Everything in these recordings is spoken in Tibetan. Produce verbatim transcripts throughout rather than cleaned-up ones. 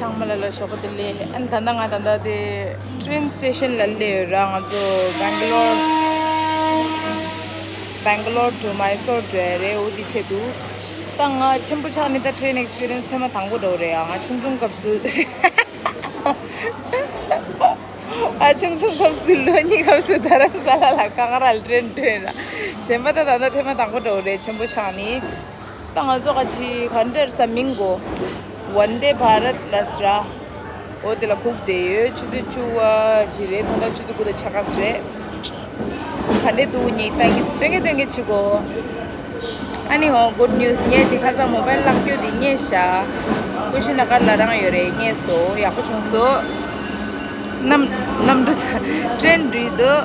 ཚང་མ་ལ་ལ་ཞོགས་པ་བདེ་ལེགས། ཨ་ནི་ད་ལྟ་ང་ད་ལྟ་དེ་train station ལ་སླེབས་ཡོད་ར། ང་ཚོ་Bangalore Bangalore to Mysore འགྲོ་ཡ་རེད། འོ་དེ་ཆེད་དུ་ད་ང་ཆེན་པོ་ཆགས་ནི་ད་train experience ཐེངས་མ་དང་པོ་འགྲོ་རེད། ཨ་ང་ཆུང་ཆུང་སྐབས་སུ། ཨ་ཆུང་ཆུང་སྐབས་སུ་ལོ་གཉིས་སྐབས་སུ་དྷ་རམ་ས་ལ་ལ་གངས་ར་ལ་train འགྲོ་ཡིན་ལ། གཞན་པ་ད་ད་ལྟ་ཐེངས་མ་དང་པོ་འགྲོ་རེད། ཆེན་པོ་ཆགས་ནི། ད་ང་ཚོ་ག་ཅི་ག་འདྲ་ས་མིང་གོ། Vande Bharat ལ་སི་ར། འོ་དེ་ལ་སྒུག་བསྡད་ཡོད། ཆུ་ཚོད་བཅུ་པ་ཅིག་རེད། ད་ལྟ་ཆུ་ཚོད་དགུ་དང་ཕྱེད་ཀ་ཙམ་རེད། ག་འདྲས་འདུག་ཉིད་ལྟ་གི་སྟོན་གི་སྟོན་གི་བྱེད་གོ། ཨ་ནི་ཧོ། Good news ངས་ཅིག་ཁ་སང་mobile བརླག་རྒྱུ་དེ་རྙེད་ཤག་ཀུ་ཤི་ན་གར་ལ་རང་ཡོད་རེད། རྙེད་སོང་། ཡག་པོ་བྱུང་སོང་། གནམ་གནམ་གྲུ་ས་train འགྲོ་གི་འདུག་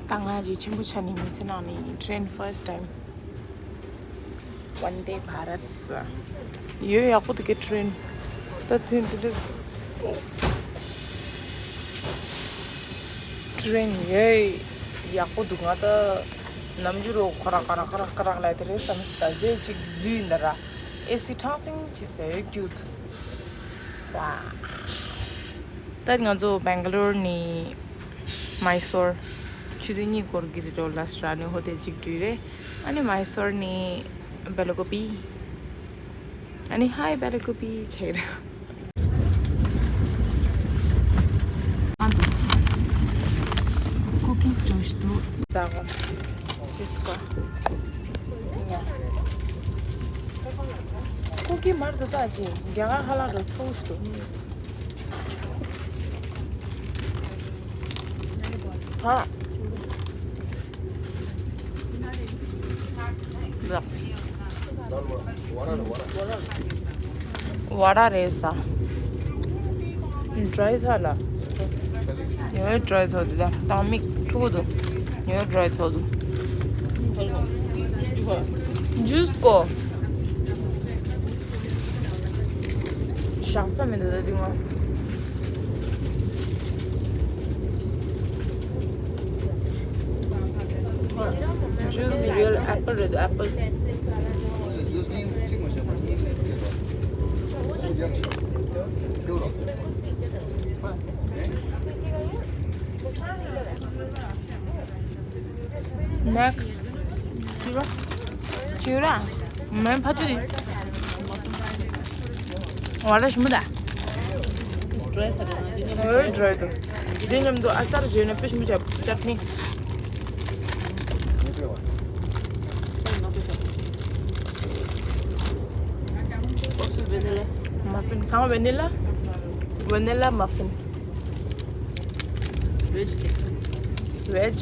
ད་ང་ཅིག་ཆེན་པོ་ཆགས་ནས་མི་ཚེ་ནང་ནས་train first time Vande Bharat ཡོད། ཡག་པོ་འདུག་གི train། ད་ཐོན་དེ་འདྲ་train ཡོད། ཡག་པོ་འདུག་ང་ད་ནམ་རྒྱུན་རོ་ཁ་རག་ཁ་རག་ཁ་རག་ཁ་རག་ལ་དེ་རེད་བསམ་ཞིག་ད་རྗེས་ཅིག་འཛུལ་ཡིན་ད་ར། ཨེ་སི་ཁྲང་སིང་ཅི་ཟེར་ཡོད་cute། ཝ། ད་ང་ཚོ་Bangalore ནས་Mysore ཆུ་ཚོད་གཉིས་འགོར་གྱི་རེད་འགྲོ། ལ་སི་ར་ནས་ཧོ་ཏེ་གཅིག་འགྲུལ་རེད། ཨ་ནི་Mysore ནས་Belagavi། ཨ་ནི་Hi Belagavi ཆེ་ར། ཨ་འདུག cookies འགྲོ་ཞིག་འདུག་ཟ་གོ། This ཀོ། ཉ། cookie མར་འདུག་ད་ཅི་རྒྱ་གར་ཧ་ལ་འགྲོ་ཚོགས་ཞིག་འདུག་ཧ། ཝ་ར་རེད་ས། dry ཚ་ལ། ཉོ་dry ཚོ་དེ་དང་མིག་ཕྲུ་གུ་དུ། ཉོ་dry ཚོ་དུ། juice ཀོ། བཞག་ས་མི་འདུག་ད་དེ་ང་། Juice real apple རེད་འདུག apple། Next ཅི་ར། ཅི་ར། མེན་ཕ་ཆུ་དི། ཝ་ར་ཞིམ་པོ་ད། ཨོ་dry དུ། འདི་མཉམ་དུ་ཨ་ཅར་བྱས་ནས་དཔེ་ཞིམ་པོ་བྱས། ཅར་ནི། muffin གང་vanilla། vanilla muffin། veg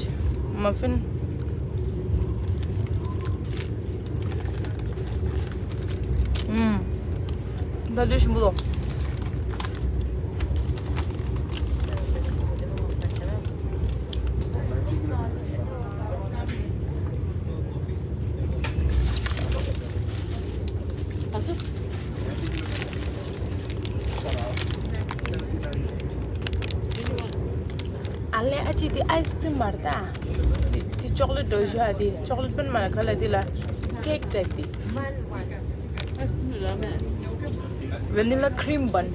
muffin། ཨུམ། ད་དུས་ཞིམ་པོ་འདུག་ཨ་ལེ་ཨ་ཅེ་དེ་ice cream མ་རེད་ད། དེ་chocolate འདྲ་བོ་ཞིག་ཨ། དེ་chocolate པན་མ་ལ་ག་ལ་དེ་ལ་cake type དེ། vanilla cream bun།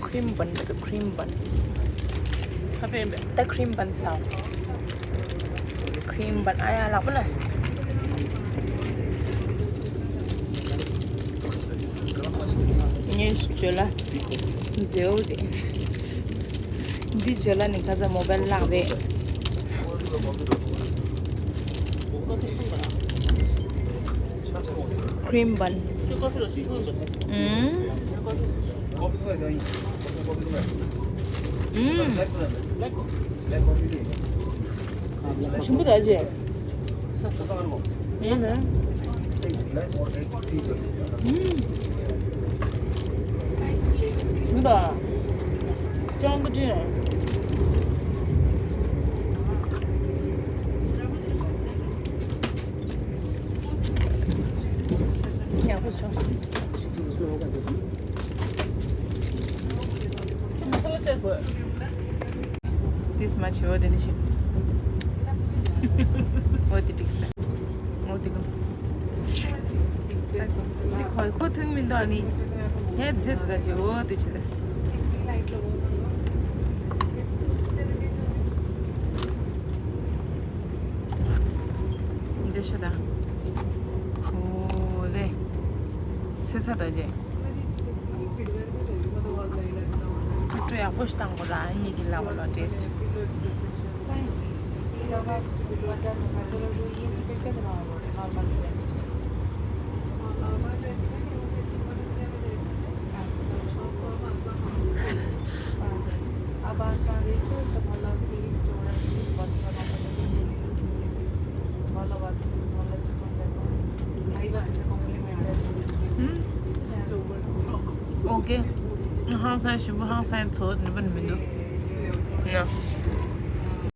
cream bun དེ་cream bun། ད་cream bun ཟ། cream bun ཨ་ཡ་ལག་པ་ལ་ཟ། ངས་བརྗོད་ལ་མཛེའུ་དེ། འདི་བརྗོད་ལ་ནི་ཁ་ས་mobile བརླག་རེད། Cream bun. ཨུམ། ཨུམ། ཞིམ་པོ་འདུག་ཨ་ཅེ། ཡིན་ན། ཞིམ་པོ་འདུག་ཅང་གི་ཅི། ཡག་པོ་བྱུང་། This much. འོ་དེ་ནི་ཤེས། འོ་དེ་འགྲིག་ས། འོ་དེ་གམ། འདི་ཁོ་ཁོ་ཐུག་མི་འདུག་ནི། ངས་རྫི་ར་ཅི་འོ་དེ་ཆེ་ད། འདི་ཤོད་ད། འོ་ལེ། ཚེ་ཚ་ད་ཅེ། ཁྲུ་ཁྲུ་ཡག་པོ་ཞིག་བཏང་དགོས་ར། ཨ་ནི་གི་ལ་བ་ལ་ཏེས་ཊི། ཨོ་ཀེ། ཧང་སང་ཞིམ་པོ་ཧང་སང་ཚོ་ནི་པན་མི་འདུག་ན།